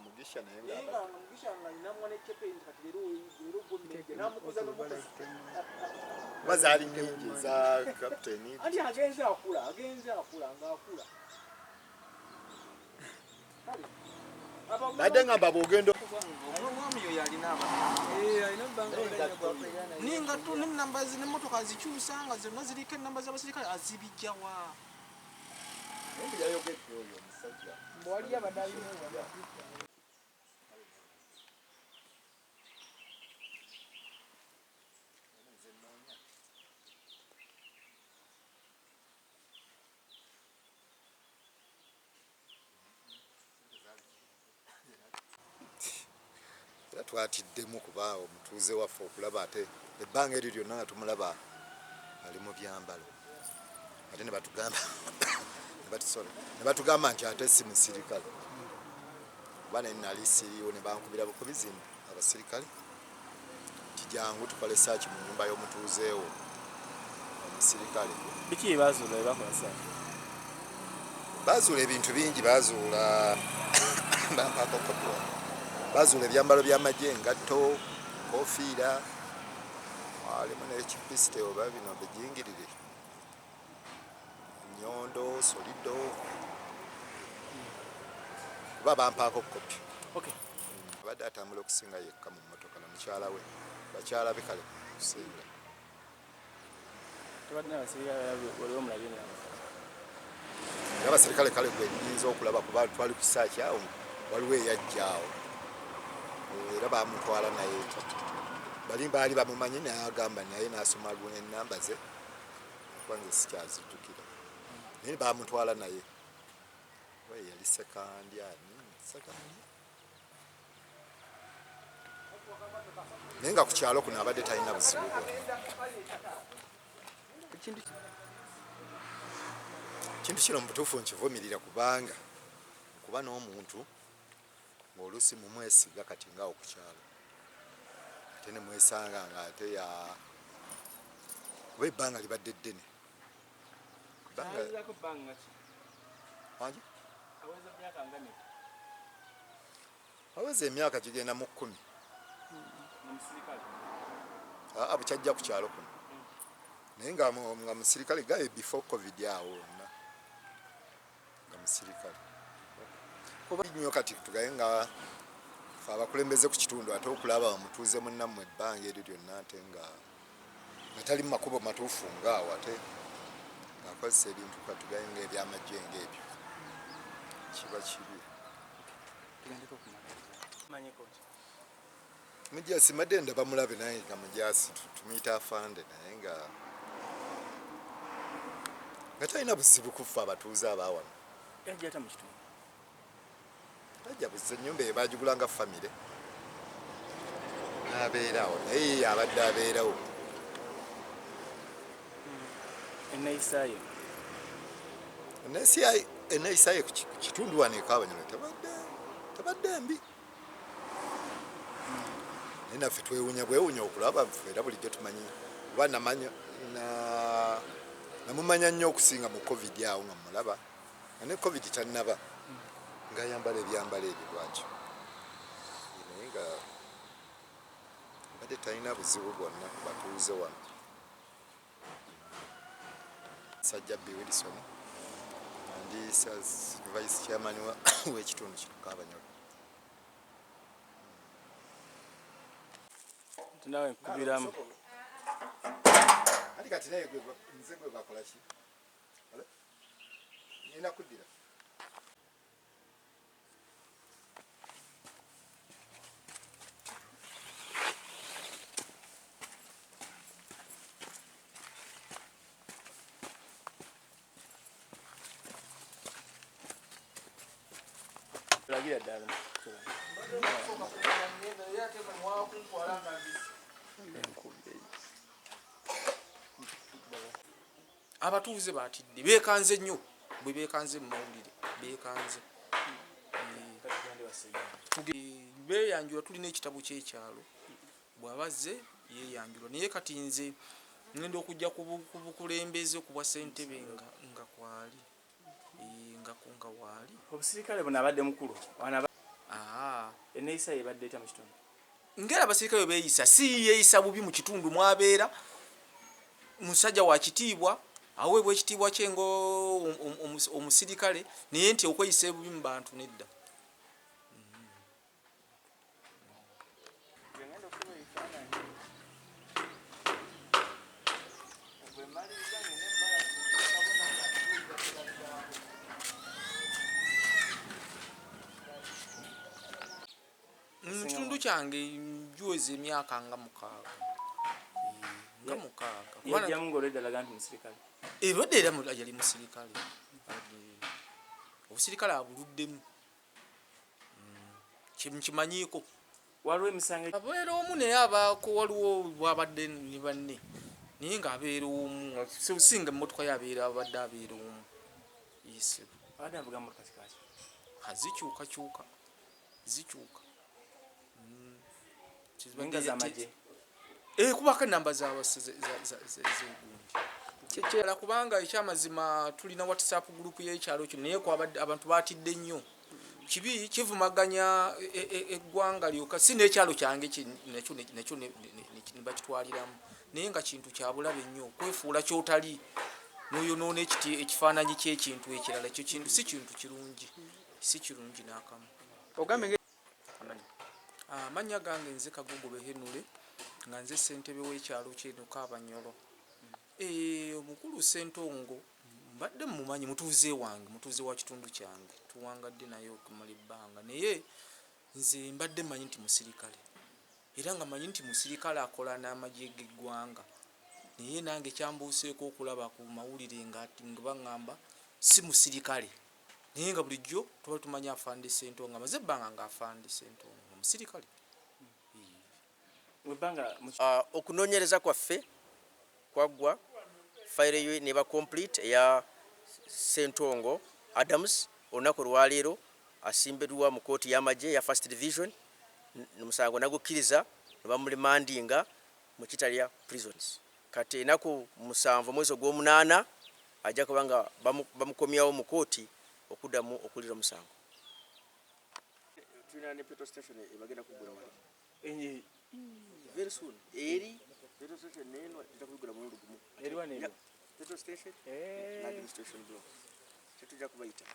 Mugisha naye nga bazaali nyingi eza captain. Anti agenze akula, agenze akula ng'akula. Badde ngamba bw'ogenda Omwami oyo alina ningatto n'ennamba n'emmotoka azikyusa nga zonna ziriko ennamba z'abasirikale azibijja wa? Yayogedde oyo omusajja. Waliyo abadde alina. Era twatiddemu kuba omutuuze waffe okulaba ate ebbanga eryo lyonna nga tumulaba ali mu byambalo, ate ne batugamba ne batugamba nti ate si musirikale, kuba naye nali siriiwo ne bankubira bukubizi abasirikale nti jangu tukole search mu nnyumba y'omutuuze wo omusirikale. Biki bye bazuula bye bakola search? Bazuula ebintu bingi, bazuula bampaako kopi wano, bazuula ebyambalo by'amagye, engatto, kofiira, alimu n'ekipisite oba bino bijingirire, nyondo, solido, kuba bampaako kopi. Abadde atambula okusinga yekka mu mmotoka na mukyala we, bakyala be kale okusinga. Tebadde n'abasirikale waliwo omulabye nabo? Era abasirikale kale gwe nyinza okulaba kuba twali ku search awo, waliwo eyajja awo era bamutwala naye, bali baali bamumanyi naye agamba naye n'asoma enamba ze, kuba nze sikyazijjukira, naye bamutwala naye. Oba ye yali Sekandi, ani Sekandi, naye nga ku kyalo kuno abadde talina buzibu bwonna. Kintu kino mu butuufu nkivumirira, kubanga kuba n'omuntu ng'oluusi mumwesiga kati ngaawo ku kyalo, ate ne mwesanga nga ate ya kuba ebbanga libadde ddene. Awezako bbanga ki? Wangi? Aweza myaka nga meka? Aweza emyaka gigenda mu 10. Nga musirikale? Aa, bukyajja ku kyalo kuno naye nga nga musirikale gaye before COVID awo wonna nga musirikale kuba nnyo. Kati tugaye nga fe abakulembeze ku kitundu, ate okulaba omutuuze munnammwe ebbanga eryo lyonna ate nga tali mu makubo matuufu ngaawo, ate ng'akozesa ebintu katugaye nga ebyamagye ng'ebyo, kiba kibi. Tugandeko okumaliriza, manyiko ki? Mujasi madde ndaba mulabe naye nga mujasi tumuyita afande, naye nga talina buzibu kuffe abatuuze abawano. Yajja ata mu kitundu? Ajja buzibu, ennyumba eyo bagigula nga famire n'abeerawo, naye ye abadde abeerawo. Enneeyisa ye? Enneeyisa ye ku kitundu wano e Kabanyolo tebadde mbi, naye naffe twewunya bwewunya okulaba ffe era bulijjo tumanyi oba namanya namumanya nnyo okusinga mu COVID awo nga mulaba nga ne COVID tannaba ng'ayambala ebyambalo ebyo bwatyo, naye nga badde talina buzibu bwonna ku batuuze wano. Sajjabbi Wilson, ndi vice chairman w'ekitundu kino Kabanyolo. Nti naawe nkubiramu. Ati kati naye nze gwe bakola ki? Ngenda kuddira. Lagira ddala. Mwakuntwala nga nzize. Abatuuze batidde, beekanze nnyo, bwe beekanze mu mawulire beekanze. Katugende. Beeyanjula, tulina ekitabo ky'ekyalo, bw'abazze yeeyanjula. Naye kati nze ngenda okujja ku bukulembeze ku bwa ssentebe nga kwali nga waali. Obusirikale buno abadde mukulu enneeyisa ye ebadde etya mu kitundu? Ngera abasirikale bwe beeyisa, si yeeyisa bubi mu kitundu mwabeera. Musajja wa kitiibwa, aweebwa ekitiibwa kye nga omusirikale, naye nti okweyisa ebubi mu bantu nedda. Mu kitundu kyange njuweza emyaka nga 6, nga 6. Yajjamu ng'olwedde alaga nti musirikale? Ebadde era yali musirikale. Obusirikale abuluddemu. Nkimanyiiko. Waliwo emisango? Abeera omu, naye abaako waliwo bwabadde ne banne, naye ng'abeera omu, singa emmotoka ye abeera abadde abeera omu. Yes. Abadde avuga mmotoka kika ki? Zikyukakyuka, zikyuka. Nga z'amagye? Kubako enamba zegundi kyala, kubanga ekyamazima tulina WhatsApp group y'ekyalo kino, naye kwabadde abantu batidde nnyo. Kibi kivumaganya eggwanga lyokka, si n'ekyalo kyange nakyo ne bakitwaliramu, naye nga kintu kyabulabe nnyo okwefuula kyotali n'oyonoona ekifaananyi ky'ekintu ekirala. Ekyo kintu si kintu kirungi, si kirungi n'akamu. Ogambe. Amannya gange nze Kagogobe Henule, nga nze ssentebe w'ekyalo kyeno Kaabanyolo. Omukulu Ssentongo mbadde mumanyi, mutuuze wange, mutuuze wa kitundu kyange, tuwangadde naye okumala ebbanga, naye nze mbadde mmanyi nti musirikale, era nga manyi nti musirikale akola n'amagye g'eggwanga, naye nange kyambuuseeko okulaba ku mawulire nga baŋŋamba si musirikale, naye nga bulijjo tuba tumanyi afande Ssentongo, amaze ebbanga nga afande Ssentongo musirikale. Ebbanga? Okunoonyereza kwaffe kwaggwa, fayiro yo neba complete eya Sentongo Adams. Olunaku olwaleero asimbiddwa mu kooti y'amagye ya First Division, omusango nagukkiriza ne bamuremandinga mu Kitalya Prisons. Kati enaku 7 omwezi ogw'omunaana ajja kuba nga bamukomyawo mu kooti okuddamu okuwulira omusango. Tulina ne petrol station ebagenda kuggula wali very soon. Eri petrol station neno tujja kubigula mulundi gumu. Eriwa neno? Petrol station Eh. Na administration block, tetujja kubayita.